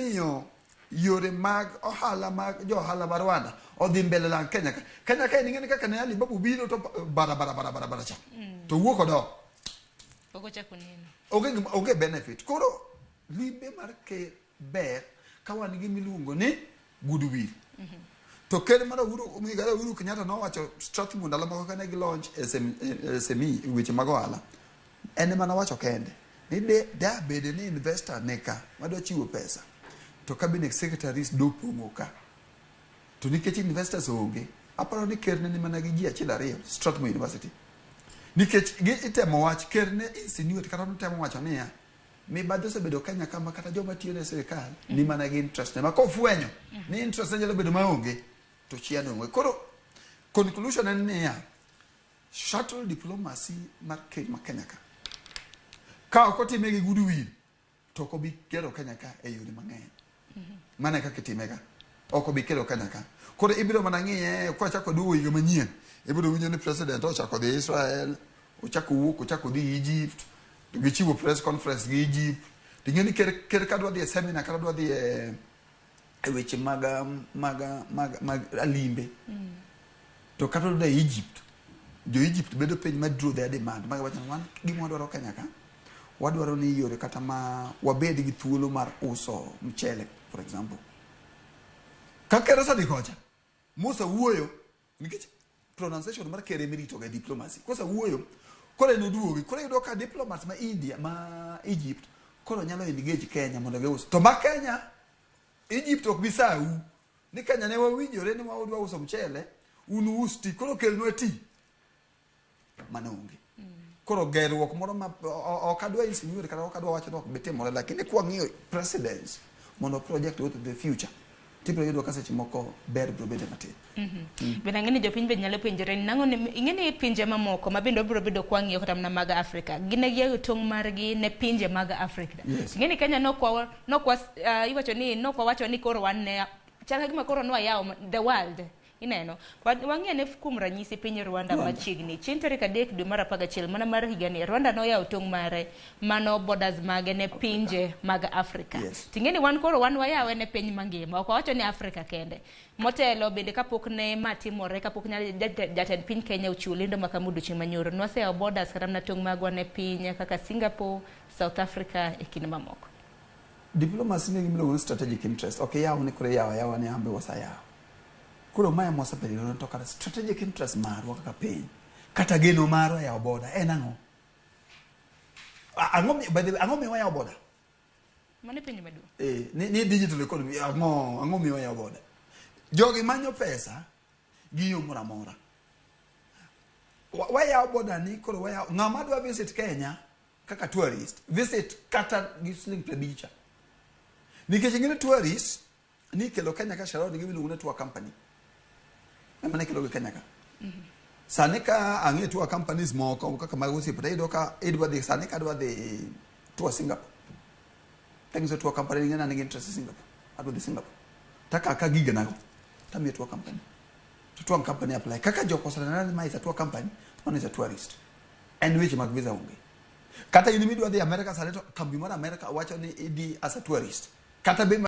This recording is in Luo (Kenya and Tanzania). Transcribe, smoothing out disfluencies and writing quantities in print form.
miyo yore mag ohala mag jo ohala ma Rwanda odhi mbele lang Kenya ka. Kenya ka ing'e ni kaka ne Alibaba obiro to bara bara bara bara bara cha. To wuok odok. Ok ochako neno. Onge onge benefit. Koro limbe mar ker ber ka wan gi miluongo ni goodwill. To ker mar Uhuru Migari Uhuru Kenyatta nowacho Strathmore ndalo moko kane gi launch SM, SME weche mag ohala. En ema nowacho kende ni de da bede ni investor ne ka madwa chiwo pesa to cabinet secretaries dopong'o ka to nikech investors onge aparo ni ker ne ni mana gi ji achiel ariyo Strathmore University nikech gi itemo wach ker ne insinuate kata notemo wacho niya mibadhi osebedo Kenya kama kata joma tiyo ne sirikal ni mana gi interest ne ma kofwenyo ni interest ne nyalo bedo maonge to chia nonge koro conclusion en niya shuttle diplomacy mar ker ma Kenya ka ka ok otime gi goodwill to ok obi kelo Kenya ka e yore mang'eny mana kaka itime ka ok obi kelo Kenya ka koro ibiro mana ng'iye kwachako duogo higa manyien ibiro winjo ni president ochako dhi Israel ochako wuok ochako dhi Egypt to gichiwo press conference gi Egypt to ing'e ni ker, ker ka dwa dhi e seminar kata dwa dhi e, e weche mag, mag, mag, mag alimbe to kata odhi e Egypt jo Egypt bedo piny ma draw their demand ma giwacho ni wan gima wadwaro Kenya ka wadwaro ni yore kata ma wabed gi thuolo mar uso mchele for example ka ker osedhi kocha Musa wuoyo nikech pronunciation mar ker emirito ga diplomacy kosa wuoyo koro en oduogi koro iyudo ka diplomats ma India ma Egypt koro nyalo engage Kenya mondo gius to ma Kenya Egypt ok bi sau ni Kenya ne wawinjore ni wadwa uso mchele un us ti koro kelnwa ti mano onge koro gerruok moro ma ok adwa insinuate kata ok adwa wacho ni ok bi timore lakini kwang'iyo precedence mondo project go to the future tibiro yudo ka seche moko ber biro bedo matin. Bende ang'e ni jopiny be nyalo penjore ni nang'o ing'e ni pinje mamoko ma bende wabiro bedo kwang'iyo kata mana mag Afrika gin ne giyawo tong' margi ne pinje mag Afrika. Yes. Ing'e ni Kenya nokwa nokwa iwacho ni nokwa wacho ni koro wan ne chal ka gima koro nwayawo the world ineno wang'i ane kuom ranyisi piny Rwanda Rwanda. machiegni chieng' tarik 3 dwe mar 11 mana mar higani Rwanda noyawo tong' mare mano borders mage ne pinje mag Afrika. Yes. Ting'e ni wan koro wan wayawe ne piny mangima ok wawacho ni Afrika kende. Motelo bende kapok ne ma timore kapok jatend piny Kenya ochiwo lendo ma kama odiochieng' manyoro nwaseyawo borders kata mana tong' magwa ne piny kaka Singapore, South Africa e kind mamoko. Diplomacy nigi gima iluongo ni strategic interest. Ok iyaw ni koro iyawo ayawa ni ambe waseyawo. Koro mae mwasebedo to kata strategic interest marwa kaka piny kata geno marwa yawo boda en ang'o? Ang'o by the way, ang'o miyo wayawo boda? Mano e penjo maduong'. Eh, ni digital economy ang'o miyo wayawo boda? Jogi manyo pesa gi yo moro amora. Wayawo boda ni koro wayawo ng'ama dwa visit Kenya kaka tourist visit kata gi siling 50 cha. Nikech ing'e ni tourist ni kelo Kenya ka Sharon gi miluongo ni tour company. Ema ne kelo gi Kenya ka. Sani ka ang'e tour companies moko kaka mag osiepe to iyudo ka idwa dhi sani ka adwa dhi tour Singapore. Tanyiso tour company ni ng'e ni an gi interest e Singapore. Adwa dhi Singapore. Taka ka gigena go. Tamiyo tour company. To tour company apply. Kaka jok oseneno ni ma is a tour company, mano is a tourist. En weche mag visa onge. Kata in midwa dhi America sani to kambi mar America wacho ni idhi as a tourist. Kata be